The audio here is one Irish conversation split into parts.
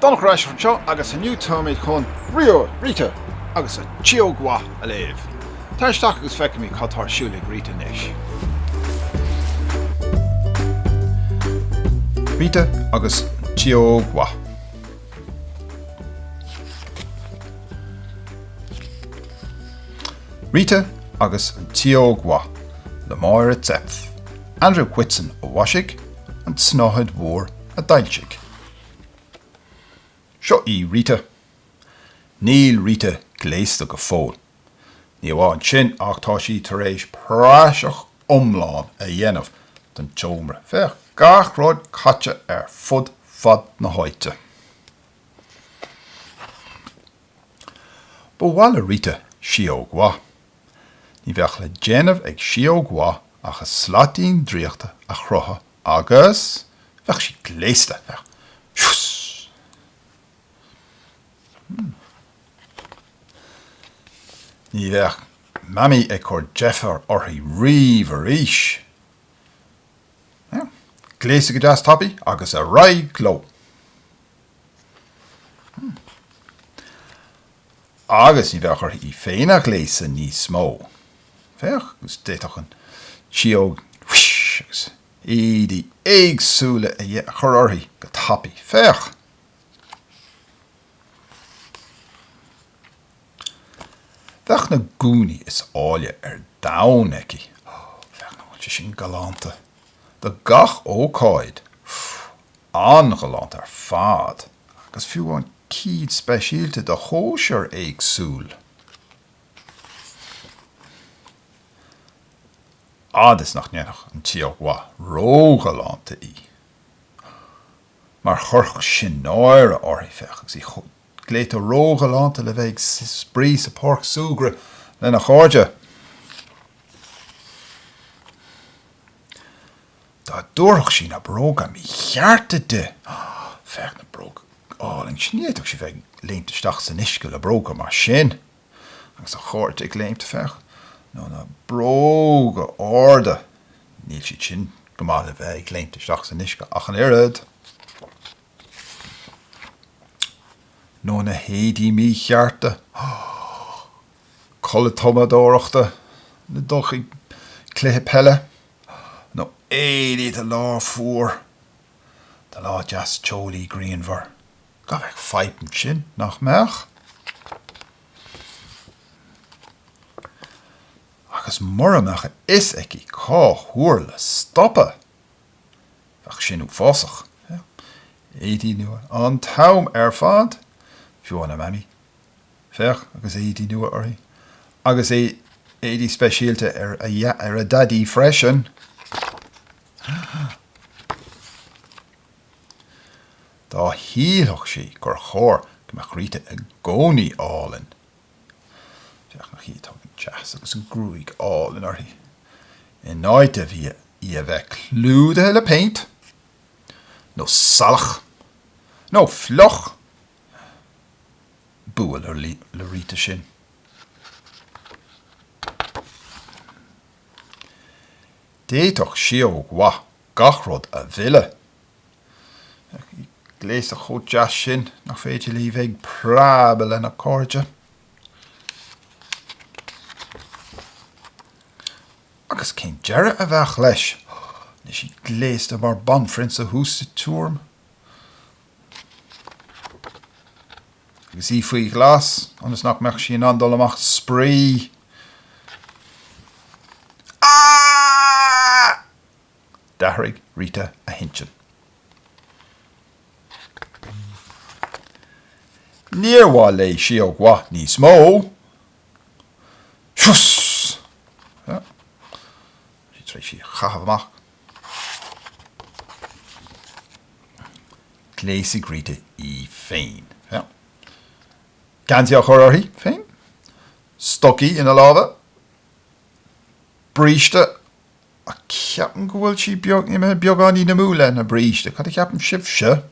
Donncha ar ais anseo agus inniu táimid chun Rita agus an tSióg Mhaith a léamh. Tar isteach agus feicfimid cad tá ar siúl ag Rita anois. Rita agus an tSióg Mhaith. Rita agus an tSióg Mhaith le Máire Zepf, Andrew Whitson a mhaisigh, An tSnáthaid Mhór a d'fhoilsigh. Seo í Rita. Níl Rita gléasta go fóill. Ní amháin sin ach tá sí tar éis praiseach iomlán a dhéanamh den tseomra. Féach, gach rud caite ar fud fad na háite. Ba mhaith le Rita síóg mhaith. Ní bheadh le déanamh ag síóg mhaith ach a slaitín draíochta a chroitheadh agus bheadh sí gléasta. Bheadh. Siús! Ní bheadh Mamaí ag cur deifir uirthi riamh arís. Gléasadh go deas tapaidh agus ar aghaidh leo. Agus ní bheadh uirthi í féin a ghléasadh níos mó. Féach, agus d'fhéadfadh an tsíóg whish agus éadaí éagsúla a chur uirthi go tapaidh. Féach! Bheadh na gúnaí is áille ar domhan aici. Féach, nach bhfuil sé sin galánta? Do gach ócáid. An-ghalánta ar fad, agus fiú amháin cinn speisialta do chóisir éagsúil. Fhad is nach ndéanfadh an tsíóg mhaith róghalánta í, mar chuirfeadh sin náire uirthi, féach, agus í gléasta róghalánta le bheith ag spraoi sa pháirc súgartha lena cairde. Dá dtabharfadh sí na bróga míchearta di! Féach na bróga álainn sin. Ní fhéadfadh sí bheith ag léimt isteach san uisce le bróga mar sin. Agus a chairde ag léimt, féach. Nó na bróga arda. Níl siad sin go maith le bheith ag léimt isteach san uisce ach an oiread. Nó na héadaí míchearta. Culaith tumadóireachta le dul chuig cluiche peile. Nó éadaí do lá fuar, do lá deas teolaí grianmhar. Cá mbeadh fadhb ansin, nach mbeadh? Agus mura mbeadh a fhios aici cá huair le stopadh, bheadh sin uafásach. Éadaí nua an t-am ar fad, fiú amháin a Mamaí. Féach, agus éadaí nua uirthi. Agus éadaí speisialta ar a Daidí freisin. Dá shílfeadh sí gur chóir go mbeadh Rita i gcónaí álainn. Féach nach í atá go deas agus an gruaig álainn uirthi. In áit a bhí í a bheith clúdaithe le péint, nó salach, nó fliuch! B'fhuath le Rita sin. D'fhéadfadh síóg mhaith gach rud a mhilleadh. Bheadh í gléasta chomh deas sin nach féidir léi bheith ag preabadh lena cairde. Agus cén deireadh a bheadh leis? Anois í gléasta mar banphrionsa thuas sa tiúrm. Agus í faoi ghlas, ionas nach mbeadh sí in ann dul amach spraoi. Ah! D'athraigh Rita a hintinn. Níor mhaith léi síóg mhaith níos mó. Siús! Tá sí tar éis í a chaitheamh amach. Ghléasfaidh Rita í féin. Geansaí á chur uirthi féin. Stocaí ina lámha. Bríste. Ach ceapaim go bhfuil sí beag, imithe beagáinín amú lena bríste. Cad a cheapann sibhse?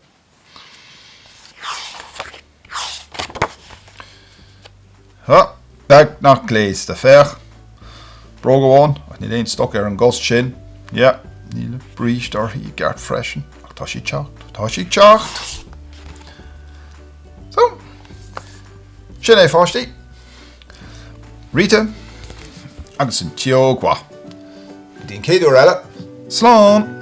Ha! Beagnach gléasta, féach. Bróg amháin, ach níl aon stoc ar an gcos sin. Yeah, níl bríste uirthi i gceart freisin. Ach tá sí ag teacht, tá sí ag teacht! Sin é, a pháistí. Rita agus an tSióg Mhaith. Go dtí an chéad uair eile, slán!